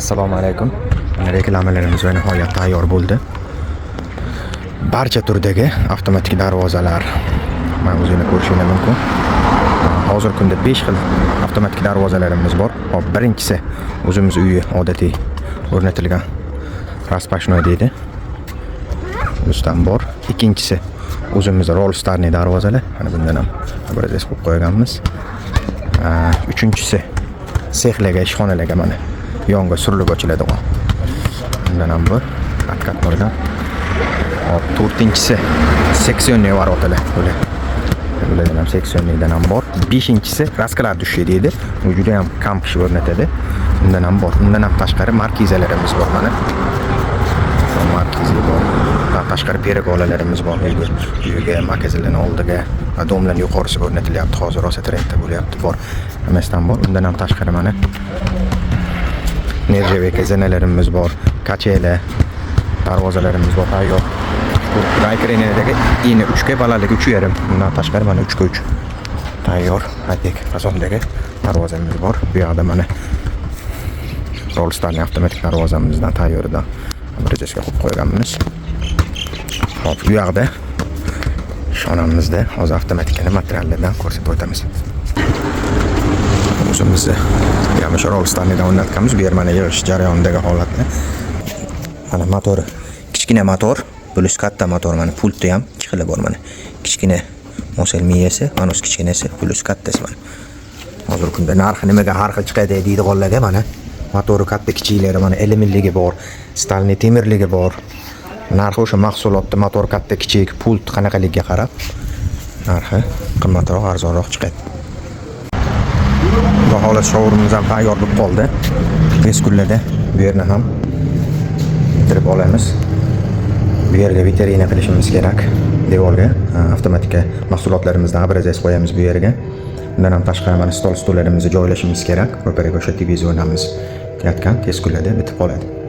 Assalomu alaykum. Mana, reklamalarimiz va nihoyat tayyor bo'ldi. Barcha turdagi avtomatik darvozalar, mana, o'zinglar ko'rishinglar mumkin. Hozirgi kunda 5 xil avtomatik darvozalarimiz bor. Hop, birinchisi o'zimiz uyi odatiy o'rnatilgan, распашной deydi. Ustidan bor. Ikkinchisi o'zimiz роллстерный darvozalar. Mana, bundan ham образец qo'yib qo'yganmiz. Uchinchisi sexlarga, ishxonalarga, mana, yonga surilib ochiladigan. Bundan ham bor. Откатной dan. Hop, to'rtinchisi секционный ворота lar. Bular. Bulardan ham, секционный dan ham bor. Beshinchisi раскладушка deydi. Bu juda ham kam kishi o'rnatadi. Undan ham bor. Undan ham tashqari markizalarimiz bor, mana. Markiza bor. Undan tashqari pergolalarimiz bor. Uyga, uyga, magazinlarning oldiga va дом larning yuqorisiga o'rnatilyapti. Hozir rosa trendda bo'lyapti. Bor. Hammasidan bor. Undan ham tashqari, mana, нержавейка zinalarimiz bor. Качели darvozalarimiz bor tayyor. Bu raykrenedagi eni 3 ga, balandligi 3,5. Undan tashqari, mana, 3 ga 3 tayyor aytek fasondagi darvozamiz bor. Bu yoqda, mana, Rollstarning avtomatik darvozamizdan tayyoridan образец ga qo'yib qo'yganmiz. Hop, bu yoqda ishxonamizda hozir avtomatikani materiallardan ko'rsatib o'tamiz. O'zimizni ham o'sha Rollstarnidan o'rnatganmiz. Bu yer, mana, yig'ish jarayonidagi holatni. Mana, motori kichkina motor, плюс katta motor, mana, pulti ham ikki xili bor, mana. Kichkina Mosel miyasi, mana o'zi kichkinasi, плюс kattasi, mana. Hozirgi kunda narxi nimaga har xil chiqadi deydiganlarga, mana, motori katta kichiklari, mana, alyuminligi bor, стальной temirligi bor. Narxi o'sha mahsulotni motor katta kichik, pult qanaqaligiga qarab narxi qimmatroq, arzonroq chiqadi. Xudo xohlasa, showroomimiz ham tayyor bo'lib qoldi. Tez kunlarda bu yerni ham bitirib olamiz. Bu yerga vitrina qilishimiz kerak. Devorga avtomatika mahsulotlarimizdan образец qo'yamiz bu yerga. Undan ham tashqari, mana, stol stullarimizni joylashimiz kerak. Ro'paraga o'sha TV zonamiz yotgan, tez kunlarda bitib qoladi.